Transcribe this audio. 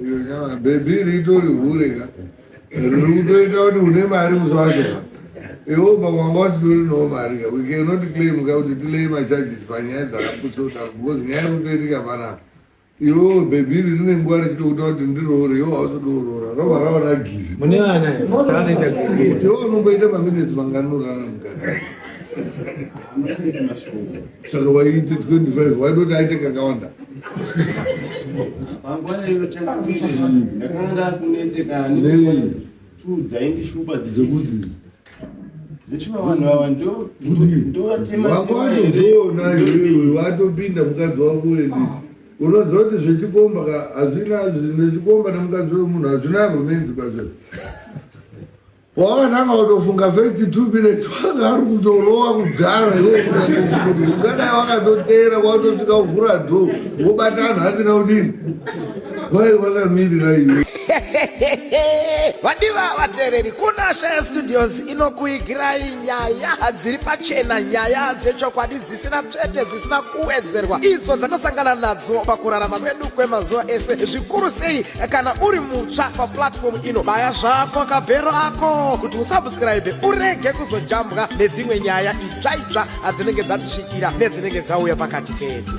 Iyo nyama bhebhi ritori hure ka riri kutoita kuti une mari musi wacho ka iwo pamwe wanga usitori no mari ka we cannot claim ka kuti tilei macharges panyaya dzakapusoda because nyaya iri kutoitika panapa iwo bhebhi iri rine nguva richitokuta kuti ndiroore iwo hausodoroora robva raona givi mune vana vanoita kuti iwo unomboita maminetsi mangani urara mukati saka waiite 25 waidoti aite kakawanda Panguva iyo changamire ndakanga ndakunetsekana Nei? tu dzaindishupa dzichiti dzekuti zvechiva vanhu ava ndo ndovatema wakwatozoona iwewe watopinda mukadzi wako ende unoziva kuti zvechikomba ka hazvina zvechikomba nemukadzi wemunhu hazvina romenzi pazvo Wakananga kutofunga first 2 minutes wanga ari kutorowa kudhara iwe kuti ungadai wakatoteera kwatosvika kuvhura door wobata anhu asina kudini wai wakamirira iwe. Vadiwa vateereri, kuna Shaya Studios inokuigirai nyaya dziri pachena, nyaya dzechokwadi dzisina tsvete, dzisina kuwedzerwa, idzo dzanosangana nadzo pakurarama kwedu kwemazuva ese, zvikuru sei kana uri mutsva paplatform ino. Baya zvako kabhero ako kuti usubscribe urege kuzojambwa nedzimwe nyaya itsva itsva dzinenge dzatisvikira nedzinenge dzauya pakati pedu.